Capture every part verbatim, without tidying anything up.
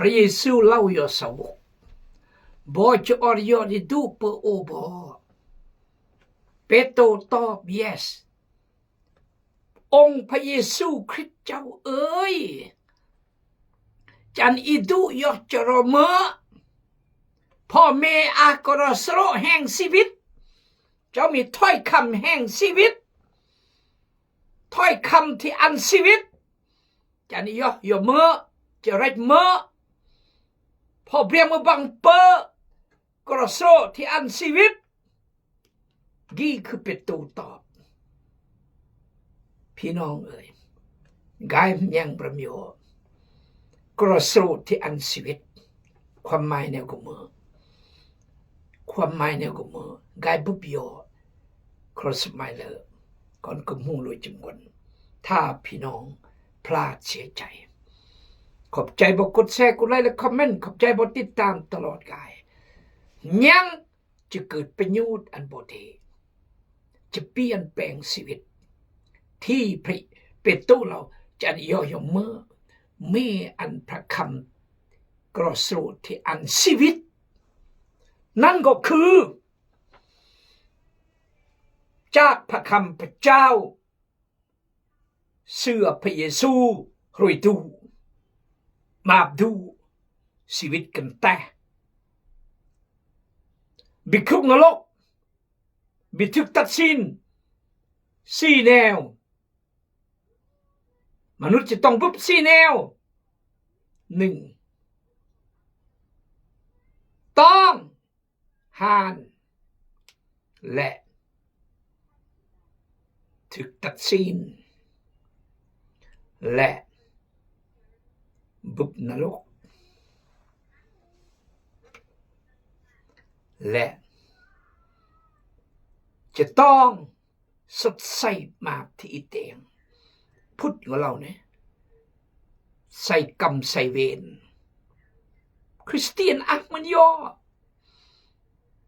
Pha Yêsu lau yor sawok: Bok chi or yor i du pe o bok? Pêtrô top: Yes. Ong Pha Yêsu Krist chau ơi, jan i du yor cha ro mơ̆? Pho me a kro srô heng siwit, chau mi thoi kham heng siwit, thoi kham thi ăn siwit, jan i yor yor mơ̆, cha rek mơ̆? Pho bria mơ̆ bang pe kro srô thi ăn siwit? Gi khư Pêtrô top. Phi nong ơi, gai meng bram yor, kro srô thi ăn siwit, khua mai neo gơmơ̆, khua mai neo gơmơ̆, gai bưp yor, kro srô mai lơ, kon kơmhung lôi chim kon. Tha phi nong plat sia chai. Khop chai bok kut share, kut like, like, comment, khop chai bok tit tam talot gai. Meng chi kơt panyut ăn bok thi, chi pi ăn peng siwit. Thi Phi, Pêtrô lau, jan i yor yor mơ̆, me ăn pha kham kro srô thi ăn siwit. Nan gok khư chak pha kham pha chao sư a Pha Yêsu hrui du, map du siwit kơntah, bi khluk na lok, bi thưk tăt sin si neo, manut chi tong bưp si neo, ning tong han lĕ thưk tăt sin lĕ bưp na lok lĕ chi tong sut sai map thi i teng. Phut ngo lau ne, sai kam sai ven. Christian ah man yo.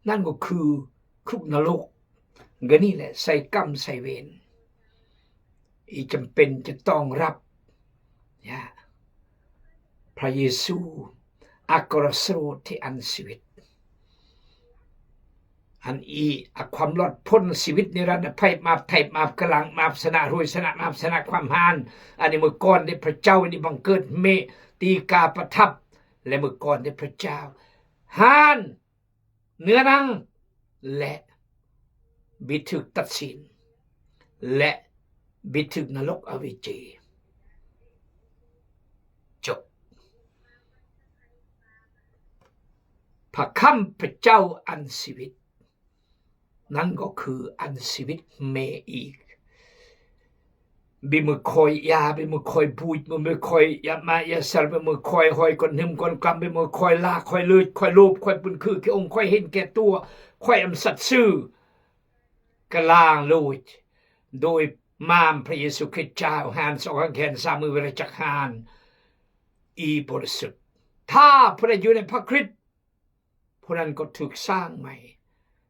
Nan ngo khư khluk na lok. Gani lĕ sai kam sai ven. I chăm pen chi tong rap. Ya. Pha Yêsu a kro srô thi ăn siwit. Ăn i a khwam lot phun siwit ni ran a phai map, thai map, kơlang map, sana hrui, sana map, sana khwam han. Ăn i mơ̆ kon đe pha chao, ăn i bang kơt hme ti ka pha thap, lĕ mơ̆ kon đe pha chao. Han nơnang lĕ bi thưk tăt sin lĕ bi thưk na lok a wi chi. Chok. Pha kham pha chao ăn siwit. Nan ngo khư ăn siwit hme i. Bi mơ̆ khoi ya, bi mơ̆ khoi buch, bi mơ̆ khoi ya ma ya sar, bi mơ̆ khoi hoi kon hnưm kon klam, bi mơ̆ khoi la, khoi lưch, khoi lop, khoi pun khư ki ong, khoi hin ki tua, khoi am sat sư. Kơlang lưch. Dôi mam Pha Yêsu Krist chao han sok hang hen sa mơ wira chak han. I bor sut. Tha pura june Pha Krist. Phunan ko thưk sang mai.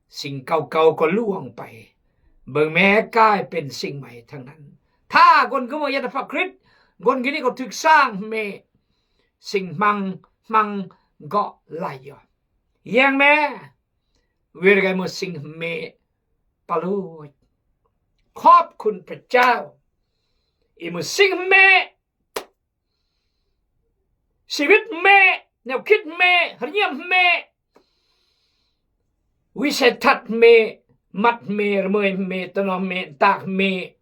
Sing kau kau ko luang pai. Bơ̆ng me kai pen sing mai thang nan. Tha gon gơmơi ya da Pha Krist. Gon gini ko thưk sang me. Sing hmang hmang gŏ lai yo. Yang me. Wir gai mơ sing me. Paluch. Khop khun Pha Chao. I mơ sing me. Siwit me, neo kit me, hriam me. Wisai that me, mat me, rmơi me, tơno me, dak me,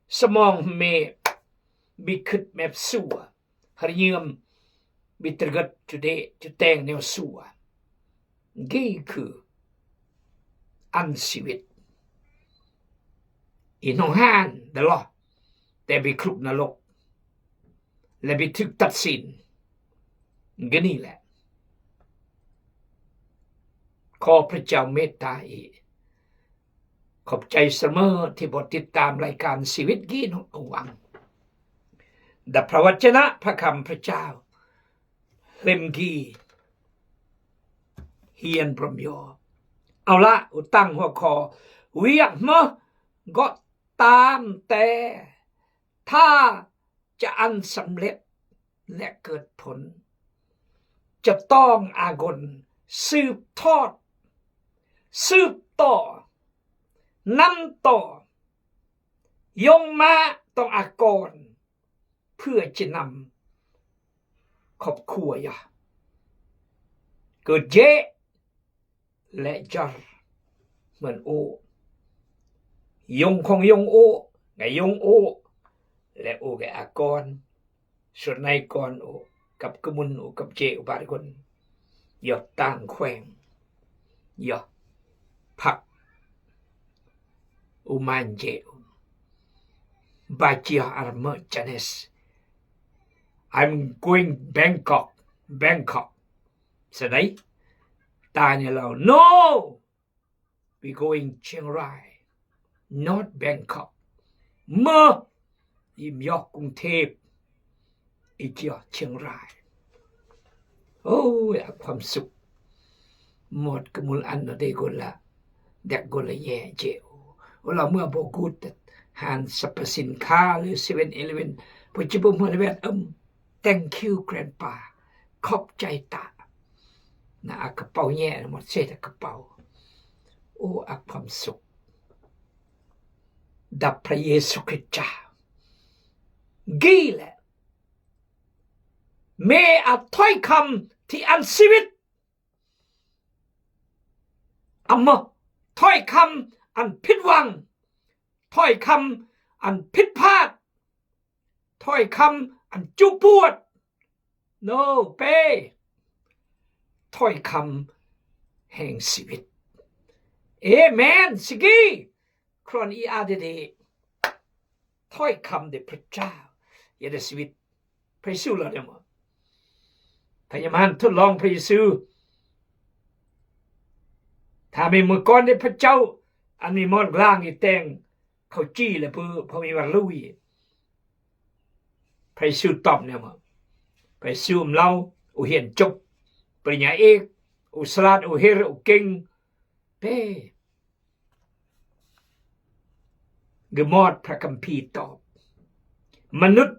samong me, bi khit me sua. Hriam, bi trgăt chude, chuteng neo sua. Gi khư ăn siwit. I nong han, dơ lo. Te bi kluk na lok. Lĕ bi thük tat sin. Gini lĕ. Kho Pha Chao meta i. Khop chai samơ̆ ti bot tit tam laikan Siwit Gi Nong Awang. Dah prawachana pha kham Pha Chao. Hlem gi hian brom yo. Au lah, u tăng hua kho. Wiak mơ̆ gŏ tam te. Tha cha ăn samlet lĕ kơt phun. จะต้องอาก่อน สืบทอด สืบต่อ นำต่อ ยงมาต้องอาก่อน เพื่อจะนำครอบครัว yah. เกิดเจ๊ะ และจอร์ เหมือนโอ ยงของยงโอ ไงยงโอ และโอ ไงอาก่อน ส่วนนายก่อนโอ กับกระมุนโอ กับเจ๊ะโอบาดคน ยอดต่างแขวง ยอดพัก Uman je. Bachia arme Chinese. I'm going Bangkok. Bangkok. Sedai? Tanya lao. No! We going Chiang Rai. Not Bangkok. Mơ. Im yoh Kung Thep. Ijia Chiang Rai. Ôi, a, ความสุข หมดกะมุลอันเนาะ ได้กะละ แดกกะละแย่เจ๋ว โอลาเมื่อบ่กูด ห้างสรรพสินค้า หรือ เซเว่น อีเลฟเว่น บ่จิบ่หมดเลย เอิ้ม thank you grandpa ขอบใจตา นะ อักกะเป๋าแย่หมด เศษอักกะเป๋า โอ้ อักความสุข ดับพระเยซูคริสต์เจ้า กี้แหละ แม่อัดถ้อยคำที่อันชีวิต อัมมะ ถ้อยคำอันผิดหวัง ถ้อยคำอันผิดพลาด ถ้อยคำอันจุปวด โนเป ถ้อยคำแห่งชีวิต เอเมน สิกี้ ครอนอีอาร์ดีดี ถ้อยคำเดชพระเจ้า อย่าได้ชีวิต พระเยซูเราเนี่ยหมด พยาบาลทดลองพระเยซู ถ้ามีมือก้อนในพระเจ้า อันมีมอดกลางอีแตง เขาจี้เลยเปื้อ พอมีวันลุย พระเยซูตอบเนี่ยหมด พระเยซูเล่า อุเฮียนจบ ปริญญาเอก อุสลาด อุเฮร อุเก่ง เป้ กึมอดพระคัมภีร์ตอบ มนุษย์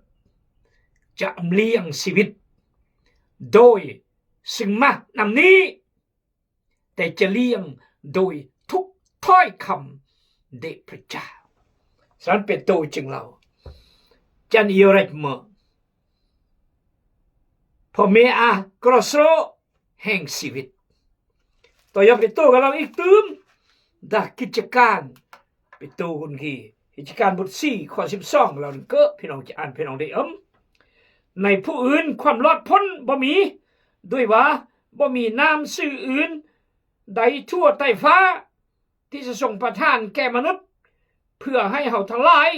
จะเลี้ยงชีวิต โดยสิ่งมากนำนี้ แต่จะเลี้ยงโดยทุกถ้อยคำเดชพระเจ้า สารเปโตรจึงเล่า จันอีเรกเมอ พอเมอา กรอสโร แห่งชีวิต ต่อยอดเปโตรกำลังอีกตื้ม ดากิจการ เปโตรคนกี่ กิจการบทสี่ ข้อสิบสอง เราเกิดพี่น้องจะอ่านพี่น้องได้เอิ้ม ในผู้อื่นความรอดพ้นบ่มี ด้วยว่าบ่มีนามชื่ออื่นใดทั่วใต้ฟ้า ที่จะทรงประทานแก่มนุษย์ เพื่อให้เฮาทั้งหลาย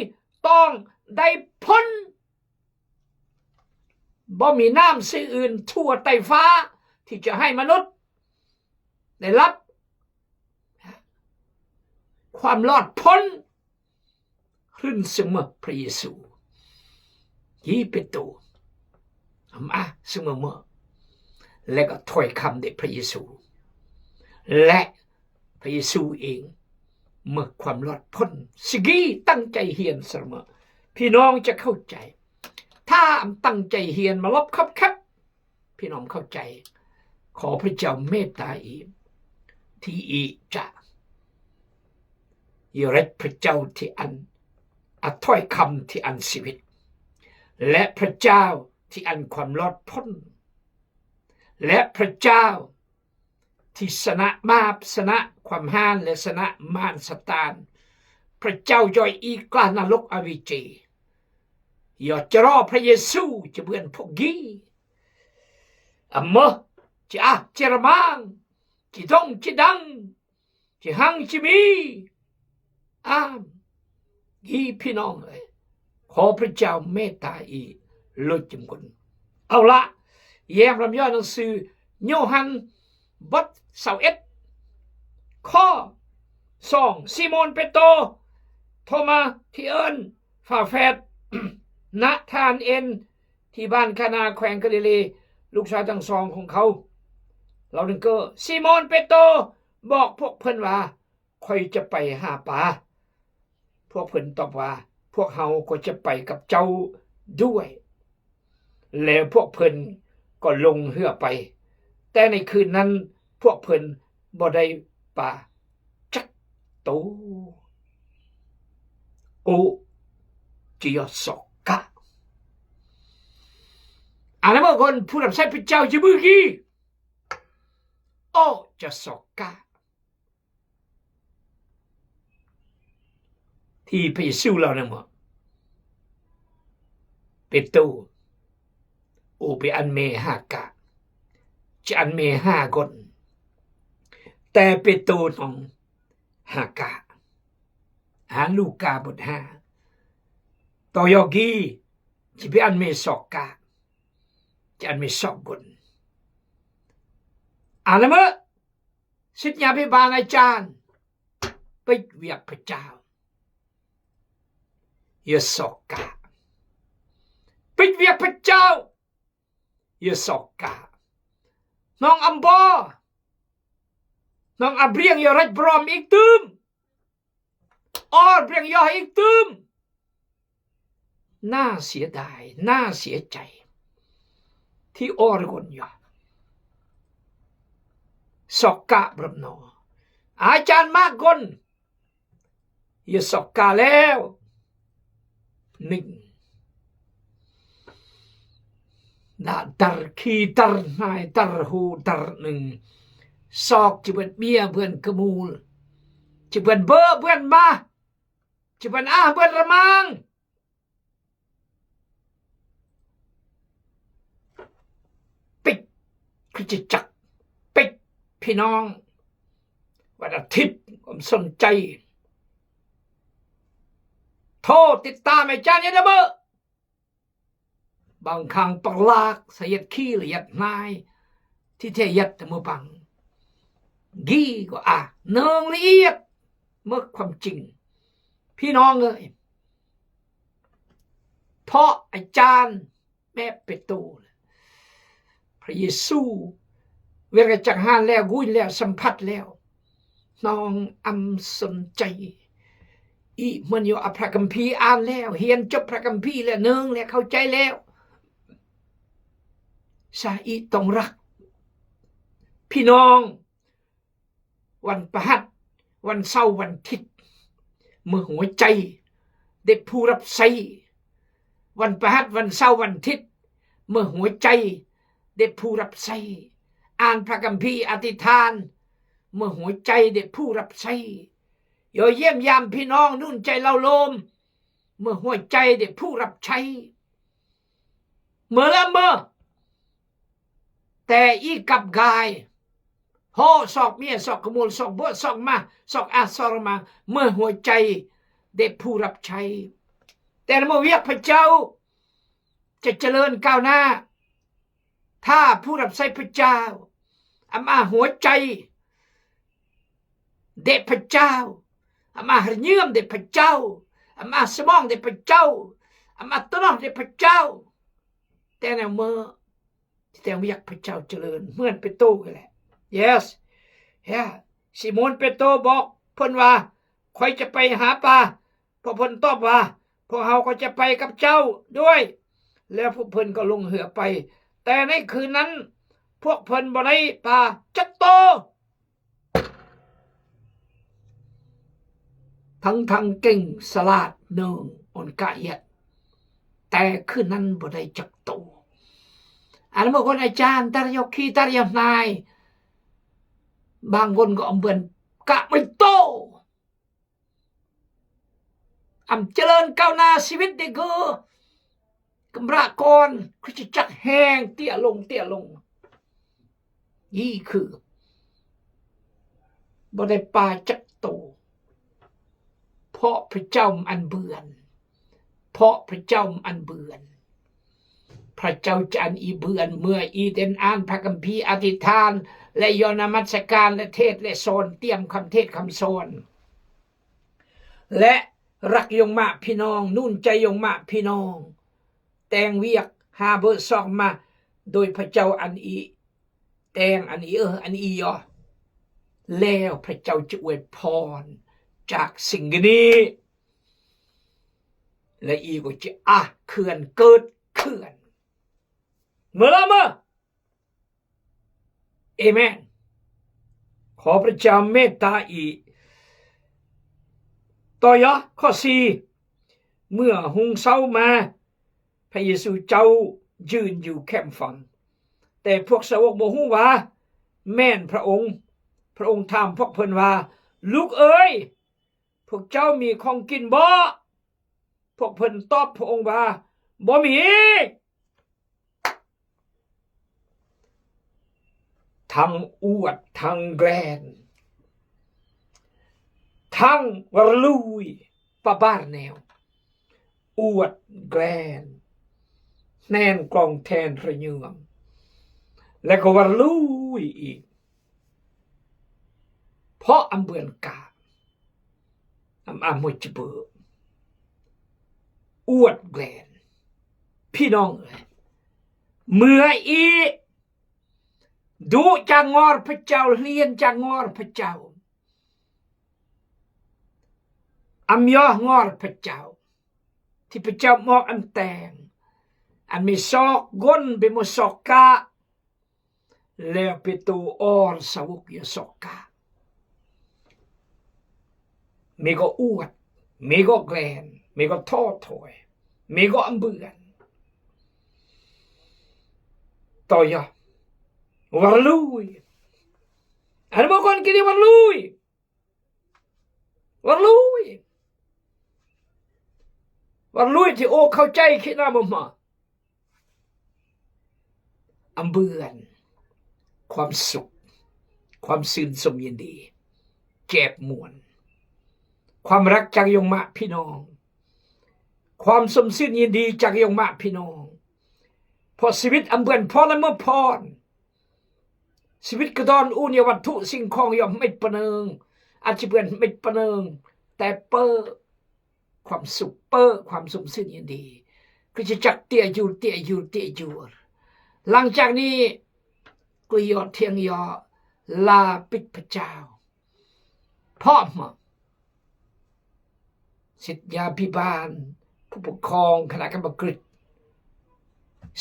ต้องได้พ้น บ่มีนามชื่ออื่นทั่วใต้ฟ้า ที่จะให้มนุษย์ได้รับความรอดพ้น ขึ้นซึ่งเมื่อพระเยซู ฮีเปโตร มาซึ่งเมื่อ และก็ถ้อยคำเดชพระเยซู และพระเยซูเอง เมื่อความรอดพ้น สิกี้ตั้งใจเฮียนเสมอ พี่น้องจะเข้าใจ ถ้าตั้งใจเฮียนมาลบคับแคบ พี่น้องเข้าใจ ขอพระเจ้าเมตตาอีก ที่อีจะยอมรับพระเจ้าที่อัน อ่ะ ถ้อยคำที่อันชีวิต และพระเจ้าที่อันความรอดพ้น และพระเจ้าที่ชนะบาป ชนะความห้าน และชนะมารซาตาน พระเจ้าย่อยอีกล้านรกอเวจี ยอดจะรอพระเยซูจะเบือนพวกกี้ อะเมอ จะอ่ะ จะระมัง จะดง จะดัง จะหัง จะมี อ้าม อีพี่น้องเอ้ย ขอพระเจ้าเมตตาอีหลุดจำคน เอาละ แย้มลำย่อยหนังสือโยฮัน บทซาวเอ็ด ข้อสอง ซีโมนเปโตร โทมัสที่เอิ้นฝาแฝด นาธานาเอล ที่บ้านคานาแขวงกาลิลี ลูกชายทั้งสองของเขา ลาวนึ่งเก้อ ซีโมนเปโตรบอกพวกเพิ่นว่า ข้อยจะไปหาปลา พวกเพิ่นตอบว่า พวกเฮาก็จะไปกับเจ้าด้วย แล้วพวกเพิ่นก็ลงเฮือไป Te ni khön nan pok phin bodai pa chak to. O, chi yo sok ka. Ana mo kon pura sai pechao chi bagi. O, cha sok ka. Ti pe Yesu lao na mo. Petro. O pe an me ha ka. Chi an me ha kon. Te Petro nong ha ka. Ha Luka bot ha. To yo gi. Chi pe an me sok ka. Chi an me sok kon. Ana mo. Sit nya pe bana chan. Pit wiak pechao. Yo sok ka. Pit wiak pechao. Yo sok ka. Nong ambo. Nong abriang yo raj brom iktum. Or briang yo iktum. Na sia dai, na sia chai. Ti or kon yo. Sok ka brom no. Achan ma kon. Yo sok ka leo. Ning. Na dar ki dar nai dar hu dar ning. Sok chi buen bia buen kemul. Chi buen bo buen ma. Chi buen ah buen remang. Pik, kri chi chak, pik, phi nong. Wat a thip, om son chai. Tho, tit ta me chan ya da bơ. Bang khang pơlak, sa yet khil, yet nai. Thi the yet mơ bang. Gi ko a, nong li yet. Mơ kham ching. Phi nong ơi. Tho a chan. Mep Petro. Pha Yêsu. Wer ka chang han leo, guin leo, samphat leo. Nong am sơm chai. I mơ̆n yo a Pha Kamphi an leo, hian chop Pha Kamphi leo, nơng leo, khâu chai leo. Sa i tong răk. Phi nong. Wan phat, wan sau, wan thit. Mơ hua chai. Dep phu răp sai. Wan phat, wan sau, wan thit. Mơ hua chai. Dep phu răp sai. An Pha Kamphi adithan. Mơ hua chai dep phu răp sai. Yo yem yam phi nong nun chai lau lôm. Mơ hua chai dep phu răp sai. Mơ lam mơ. Te i kap gai. Ho sok mia, sok kemul, sok bơ, sok ma, sok a, sok ma, mơ hua chai, dep phu răp sai. Te mơ wiak Pha Chau. Cha chalơn kao na. Tha phu răp sai Pha Chau. Am a hua chai. Dep Pha Chau. Am a hơrñum dep Pha Chau. Am a sơmong dep Pha Chau. Am a tơnoh dep Pha Chau. Te na mơ. Te wiak Pha Chau chalơn. Mơ̆n Petro kơ lĕ. Yes. Ya. Simon Petro bok. Phŭn wa. Khoi cha pai ha pa. Pô phŭn tŏp wa. Pô hao khoi cha pai kăp chau. Đuôi. Lĕ pô phŭn kơ lŭng hơ pai. Te na khư nan. Pô phŭn bơnai pa. Chăt tô. Thăng thăng keng salat nơng ôn ka yet. Te khư nan bơnai chăk tô. An mơ kon a chan tar yo khi tar yo nai. Bang kon gơ̆ ôn bơ̆n ka mơ tô. Am chalơn kao na sibit de gơ̆. Kơmră kon, kơ chi chăk heng, tia lông, tia lông. Yi khư. Bơnai pa chăk tô. Pô Pha Chau ăn bươn. Pô Pha Chau ăn bươn. Pha Chau chă ăn i bươn, mơ i ten an Pha Kamphi adithan, lĕ yo namaskaran, lĕ thet, lĕ son, tiam khăm thet khăm son. Lĕ răk yong mă phi nong, nun chai yong mă phi nong. Teng wiak, ha bơ sok mă, dôi Pha Chau ăn i. Teng ăn i, ơ, ăn i yo. Leo Pha Chau chi oei phon. Chak sing gini. Lĕ i gơ̆ chi a khưan kơt khưan. Mơ la mơ. Amen. ขอพระเจ้าเมตตาอีก ต่อ ยอ ข้อสี่ เมื่อหุงเซามา พระเยซูเจ้ายืนอยู่แคมฝั่ง แต่พวกสาวกบ่ฮู้ว่าแม่นพระองค์ พระองค์ถามพวกเพิ่นว่า ลูกเอ๋ย พวกเจ้ามีของกินบ่ พวกเพิ่นตอบพระองค์ว่า บ่มี ทั้งอวด ทั้งแกล้ง ทั้งว่าลุย ปะบาดแนว อวดแกล้ง แหนกลองแทนระเยือง และก็ว่าลุยอีก เพราะอำเบือนกะ อำ อำ หัวจิเบอ อวดแกล้ง พี่น้องเอ๋ย เมื่ออี ดูจากงอพระเจ้า เฮียนจากงอพระเจ้า อำยองอพระเจ้า ที่พระเจ้ามอบอำแตง อันมีซอกก้นไปหมดซอกกะ แล้วเปโตรออนสาวกอยู่ซอกกะ มีก็อวด มีก็แกล้ง มีก็ท้อถอย มีก็อำเบือน ต่อ ยอ ว่าลุย อันเมื่อก่อนกินนี่ว่าลุย ว่าลุย ว่าลุยที่โอเข้าใจคิดนะบ่มา อำเบือน ความสุข ความซื่นสมยินดี แจบม่วน ความฮักจากยองมะพี่น้อง ความสมซื่นยินดีจากยองมะพี่น้อง เพราะชีวิตอำเบือนพรและเมื่อพร ชีวิตกระดอนอูเนี่ยวัตถุสิ่งของย่อมไม่ปะเนิง อาจจะเปือนไม่ปะเนิง แต่เปิ้ลความสุข เปิ้ลความสมซื่นยินดี คือจะจักเตี้ยอยู่ เตี้ยอยู่ เตี้ยอยู่ หลังจากนี้ก็ยอดเที่ยงยอดลาปิดพระเจ้า พร้อมเหรอ ศิษยาภิบาล ผู้ปกครองคณะกรรมการ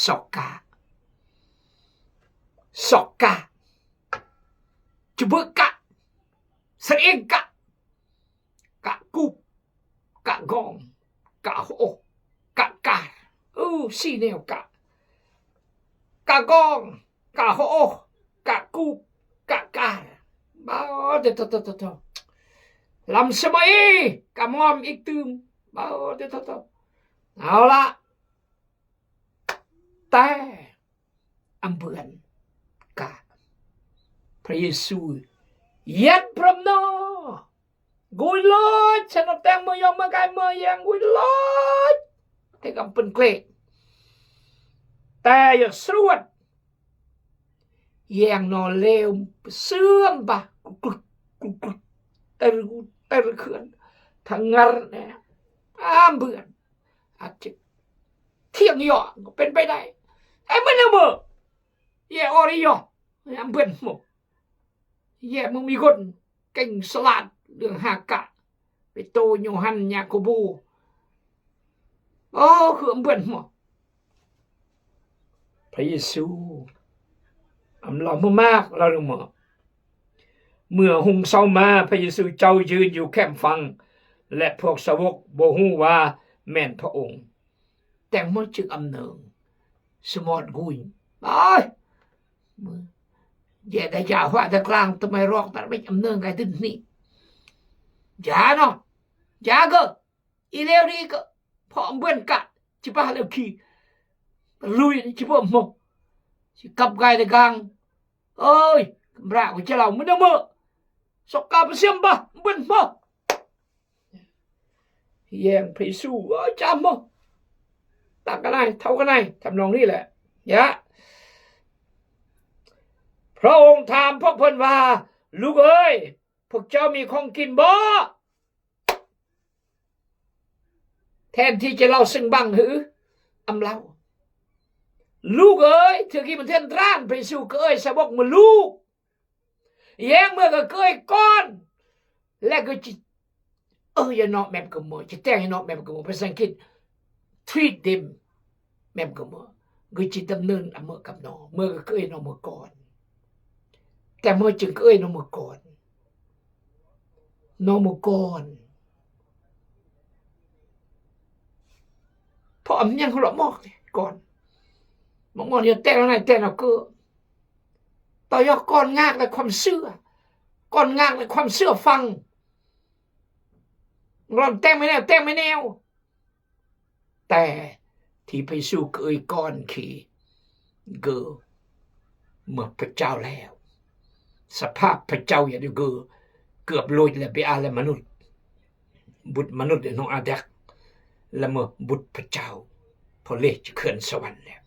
ซอกกะ ซอกกะ จะเบิกกะ เสร็จเองกะ กะกุบ กะกอง กะโห กะกาด เออ สี่แนวกะ กะกอง กะโห กะกุบ กะกาด บ่า เดี๋ยว เดี๋ยว เดี๋ยว เดี๋ยว ลำสมัย กะม่อมอีกตื่ม บ่า เดี๋ยว เดี๋ยว เดี๋ยว เอาละ แต่ อำเบือนกะ พระเยซู เยียดพร้อมเนาะ กุยลอย ฉันเอาแตงเมือยองเมือกายเมือแยงกุยลอย แต่กำเปิ้นเกรด แต่อย่าสรวด แยงนอนเลวเสื่อมปะ กุกกุกกุกกุก แต่ละ แต่ละเขื่อน ทั้งงัดเนี่ย อำเบือน อาจจะเที่ยงยอดก็เป็นไปได้ ไอ้มันเอาเบอร์ แย่ออริยอ อำเบือนหมด แย่มึงมีคนเก่งสลาดเรื่องหากะ เปโตร โยฮัน ยาโคบู โอ้ คืออำเบือนหมด พระเยซู อำลองมากๆ เราลงมา เมื่อหุงเซามา พระเยซูเจ้ายืนอยู่แคมฝั่ง และพวกสาวกบ่ฮู้ว่าแม่นพระองค์ แต่งมาจึงอำเนิง สมอดกุย อ้าย แย่ได้ยาหัวตะกลาง ทำไมรอกตัดไม่อำเนิงไงตึ้นนี่ อย่าเนาะ อย่าเกอะ อีเลวนี่ก็ เพราะเบิ่นกะ จิปะเลวขี้ ลุย จิปะหมอ จิกับไกลตะกลาง เอ้ย กำรากูจะเล่ามันเด้อเมื่อ ซอกกะไปเสียมปะ เบิ่นหมอ แย่งพระเยซู เอ้ย จำหมอ ตักกันไหน เท่ากันไหน ทำนองนี้แหละ ยะ พระองค์ถามพวกเพิ่นว่า ลูกเอ้ย พวกเจ้ามีของกินบ่ แทนที่จะเล่าซึ่งบังหือ อำเล่า ลูกเอ้ย เถื่อกี้มันเทื่อนตราน พระเยซูก็เอ้ยสาวกมาลูก แยงเมื่อก็เกยก่อน และก็จิ เออ อย่าเนาะแม่มกะเมอ จิแต่งอย่าเนาะแม่มกะเมอ ภาษาอังกฤษ treat them แม่มกะเมอ ก็จิดำเนินอำเมอกับเนาะ เมื่อก็เกยเนาะเมื่อก่อน Te mơ ching kơ ơi nong mơkon. Nong mơkon. Pho am nhang hula mok kon. Mơkon yơ te nai te nau kơ. Tao yơ kon ngak lĕ khŏm sưa. Kon ngak lĕ khŏm sưa phăng. Lon teng mơ neo, teng mơ neo. Te, thì Pha Yêsu kơ ơi kon khi gơ mơ pơchao leo. Sa pha pơchao yă đu gơ kơp lôi lĕ bia lĕ mơnut. But mơnut đe nong adak lĕ mơ but pơchao. Pho lĕ chi khơn sa wan lĕ.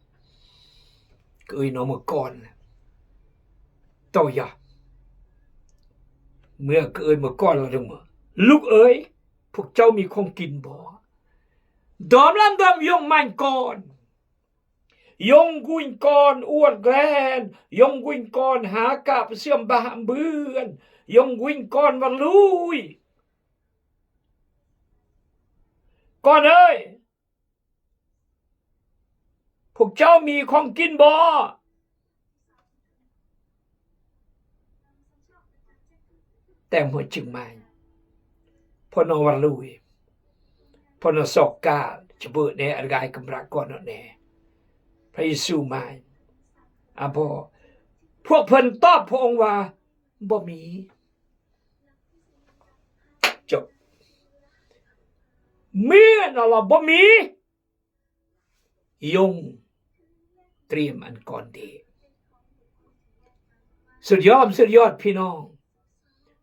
Kơ ơi nong mơkon. Tao yă. Mơ kơ ơi mơkon lĕ đu mơ. Luk ơi. Phuh chau mi khong kin bơ. Dom lam dom yong mañ kon. Yong guñ kon uat glen, yong guñ kon ha kap siam bah ambưan, yong guñ kon wat lui. Kon ơi. Phuh chau mi khong kin bơ. Teng mơ ching mañ. Pho nong wat lui. Pho nong sok kal, chibut ne, argai kơmrak kon ne. Pha Yêsu mañ. Abo. Phuh phan top, phuh ong wa. Bơ mi. Chok. Mi na la bơ mi. Yong triam ăn kon đe. Sut yom, sut yot phi nong.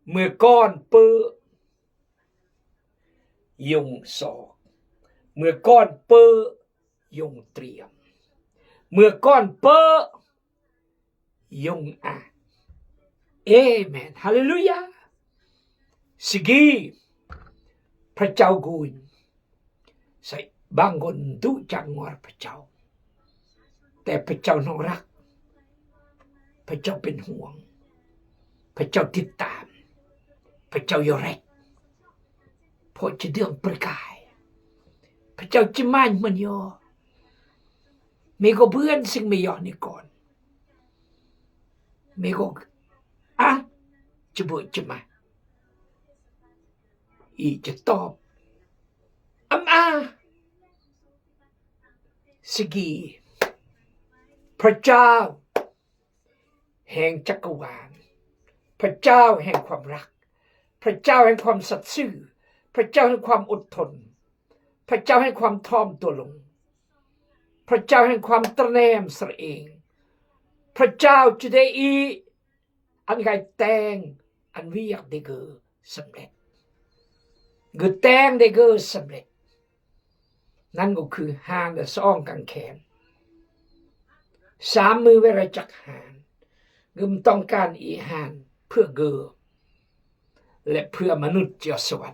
Mơ kon pơ yong sok. Mơ kon pơ yong triam. Mơ kon pơ yong a. Amen. Haleluya. Sigi pơchao guñ. Sa bang kon du chang ngor pơchao. Te pơchao nong răk. Pơchao pên huang. Pơchao tĭt tam. Pơchao yorek. Pho chi dơ̆ng pơrkai. Pơchao chi mañ mơ̆n yo. Mi gô bươn sing mi yo ni kon. Mi gô a, chi bươn chi mañ. I chi top. Am a. Sigi. Pơchao. Heng chak kơ wan. Pơchao heng khŏm răk. Pơchao heng khŏm sat sư. Pơchao heng khŏm ŭt thŭn. Pơchao heng khŏm thom tôlung. Pơchao heng khŏm tơnem sơreng. Pơchao chi đe i ăn gai teng, ăn wiak đe gơ sơmlĕt. Gơ teng đe gơ sơmlĕt. Nan gô khư han đe song kăng khen. Sam mư wera chak han. Gơm tong kan i han. Pơ gơ. Lĕ pơ mơnut chơ sơwan.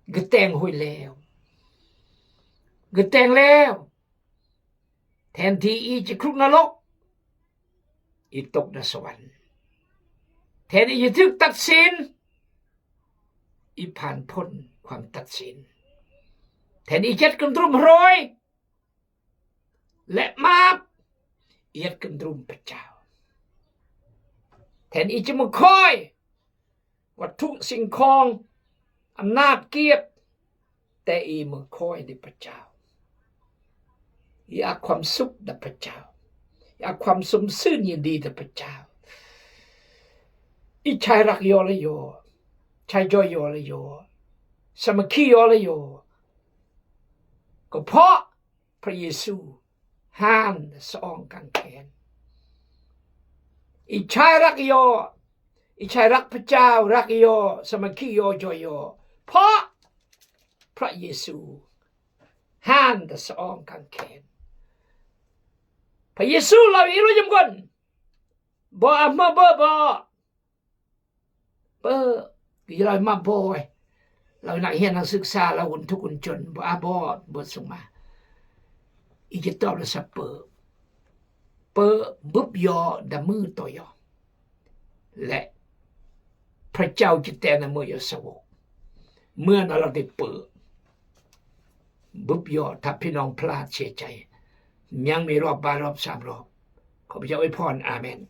Gơ teng hôi leo. Gơ teng leo. Then thì i chi kruk na lok. I tŭk na sơwan. Then i chi tŭk tat sin. I phan phŭn khŏm tat sin. Then i jet kơndrum hroi. Lĕ map. I jet kơndrum pơchao. Then i chi mơkhoi. Wat thŭ sing khong. Am nat kiet. Te i mơkhoi đe pơchao. I a khŏm suk đe pơchao. I a khŏm sum sưn yin đe pơchao. I chai răk yo lĕ yo. Chai joi yo lĕ yo. Samaki yo lĕ yo. Kơ pho Pha Yêsu han song kăng khen. I chai răk yo. I chai răk pơchao, răk yo, samaki yo, joi yo. Pho Pha Yêsu han đe song kăng khen. Pha Yêsu lau i lu jăm gon. Bơ a mă bơ bơ. Bơ, i lau mă bơ e. Lau năk hian năk süksa lau un thuk un chon. Bơ a bơ, bơ sung ma. I chi tŏp la sa pơ. Pơ bưp yo đa mơ to yo. Lĕ pơchao chi te na mơ yo sa wok. Mơ na la đe pơ. Bưp yo ta phi nong pla che chai. Nhang mi rop ba rop sam rop. Khŏm pơchao oi phon. Amen.